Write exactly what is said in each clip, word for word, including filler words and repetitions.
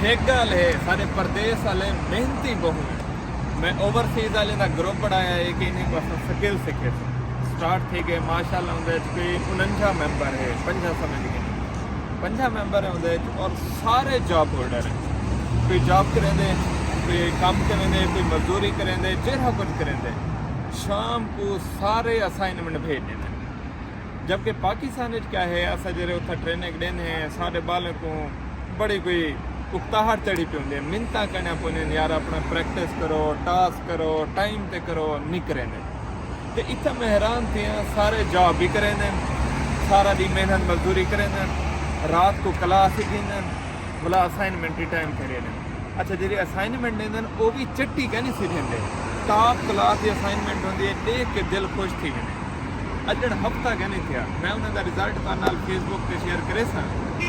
ہک ڳالھ ہے، ساݙے پردیس آلے محنتی ٻہوں ہن۔ میں اوورسیز آلیں دا گروپ بݨایا ہے کہ انہیں کوں اساں سکل سکھیسوں۔ سٹارٹ تھی ڳئے، ماشاءاللہ اوندے اچ کوئی اننجھا ممبر ہے، پنجاہ سمجھ ڳئے، پنجاہ ممبر ہے اوندے اچ، اور سارے جاب ہولڈر ہیں۔ کوئی جاب کریندے، کوئی کم کریندے، کوئی مزدوری کریندے، جیڑھا کجھ کریندے، شام کوں سارے اسائنمنٹ بھیج ݙیندے۔ جبکہ پاکستان وچ کیا ہے، اساں جیڑھے اتھاں ٹریننگ ݙیندے ہیں، ساݙے ٻالیں کوں بڑی کوئی اکتاہٹ چڑھی پئی ہوندی ہے، منتاں کرݨیاں پوندیاں، یار اپݨا پریکٹس کرو، ٹاسک کرو، ٹائم تے کرو، نہیں کریندے۔ تے اتھاں میں حیران تھیاں، سارے جاب بھی کریندے، سارا ݙینہہ محنت مزدوری کریندے، رات کوں کلاس ہی گھندے، بھلا اسائنمنٹ ہی ٹائم تے ݙیندے۔ اچھا، جیڑھی اسائنمنٹ ݙیندن، او وی چٹی کائنی سݙیندے۔ ٹاپ کلاس دی اسائنمنٹ ہوندی ہے، ݙیکھ کے دل خوش تھی ویندے۔ اڄݨ ہفتہ کائنی تھیا، میں انہاں دا رزلٹ تہاݙے نال فیس بک تے شیئر کریساں،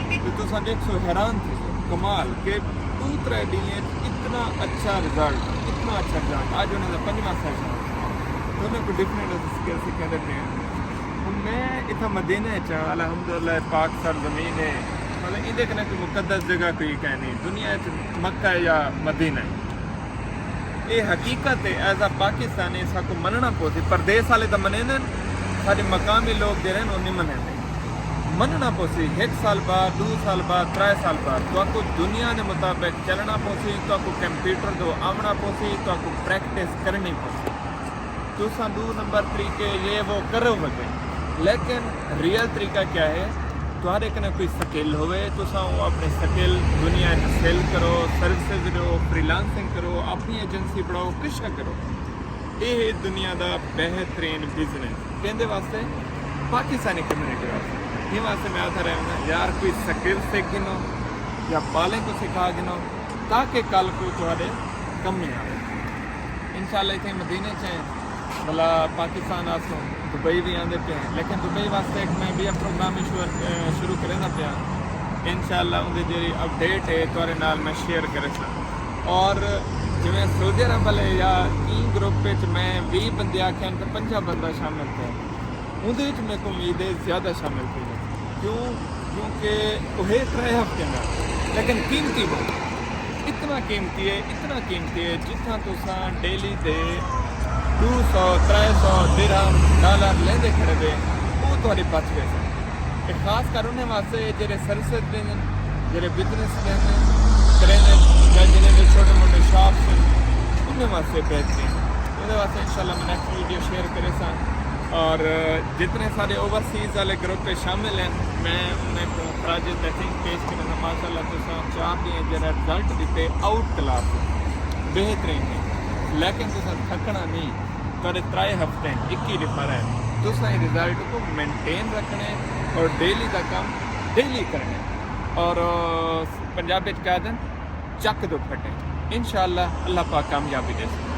تے تساں ݙیکھسو، حیران تھیسو۔ کمال کہ ݙو ترے ݙینھ وچ اتنا اچھا رزلٹ، اتنا اچھا رزلٹ۔ اڄ انہاں دا پنجواں سیشن ہے، تے انہاں کوں ڈفرنٹ اسکل سکھیندے پئے ہیں۔ ہݨ میں اتھاں مدینے اچ ہاں، الحمدللہ پاک سرزمین ہے، مطلب ایندے کنے کوئی مقدس جگہ کوئی کائنی، دنیا اچ مکہ یا مدینہ ہے۔ اے حقیقت ہے، ایز اے پاکستانی ساکوں منݨا پوسی۔ پردیس آلے تاں منیندن، ساݙے مقامی لوک جیڑھے ہن او نہیں منیندے۔ منݨا پوسی، ہک سال بعد، ݙو سال بعد، ترے سال بعد تہاکوں دنیا دے مطابق چلݨا پوسی، تہاکوں کمپیوٹر دو آوݨا پوسی، تہاکوں پریکٹس کرݨی پوسی۔ تساں ݙو نمبر طریقے یہ وہ کرو وگے، لیکن ریئل طریقہ کیا ہے؟ تہاݙے کنے کوئی سکل ہوئے، تساں او اپݨے سکل دنیا اچ سیل کرو، سروسز ݙیو، فری لانسنگ کرو، اپݨی ایجنسی بݨاؤ، کجھ کرو۔ اے ہے دنیا دا بہترین بزنس۔ کیندے واسطے؟ پاکستانی کمیونٹی واسطے۔ ایں واسطے میں آکھدا رہنداں، یار کوئی سکل سکھ گھنو یا ٻالیں کوں سکھا گھنو، تاکہ کل کوں تہاݙے کمے آوے۔ انشاءاللہ اتھے مدینے چ ہیں، بھلا پاکستان آسوں دبئی بھی آندے پئے ہیں، لیکن دبئی واسطے ایک میں بھی پروگرام شروع، شروع کریندا پیا۔ انشاءاللہ اوندی جیڑھی اپڈیٹ ہے تہاݙے نال میں شیئر کریساں۔ اور جیویں سعودی عرب والے یا ایں گروپ وچ میں ویہہ بندے آکھے ہن تے پنجاہ بندہ شامل تھئے۔ اوندے وچ میکوں امید ہے زیادہ شامل تھیندے۔ کیوں؟ کیونکہ او ہے ترے ہفتے دا، لیکن قیمتی بہت۔ اتنا قیمتی ہے، اتنا قیمتی ہے، جتھاں تساں ڈیلی دے ݙو سو، ترے سو درہم، ڈالر لیندے کھڑے وے، او تہاݙے بچ ویسن۔ تے خاص کر انہیں واسطے جیڑھے سروسز ݙیندن، جیڑھے بزنس ݙیندن، کریندن، یا جنہیں دے چھوٹے موٹے شاپس ہن، انہیں واسطے بہترین۔ اوندے واسطے انشاءاللہ میں نیکسٹ ویڈیو شیئر کریساں۔ اور جتنے سارے اوورسیز والے گروپ پہ شامل ہیں، میں انہیں کو خراج تحسین پیش کرنا۔ ماشاءاللہ تساں چار ݙینھ جیڑھا رزلٹ ݙتے، آؤٹ کلاس ہے، بہترین ہے، لیکن تساں تھکݨا نہیں۔ تہاݙے ترائے ہفتے ہیں، اکی ݙفر ہے، تساں ایں رزلٹ کو مینٹین رکھݨے اور ڈیلی دا کم ڈیلی کرݨے۔ اور پنجابی وچ کہہ دن، چک دو پھٹے۔ انشاءاللہ اللہ پاک کامیابی ݙیسے۔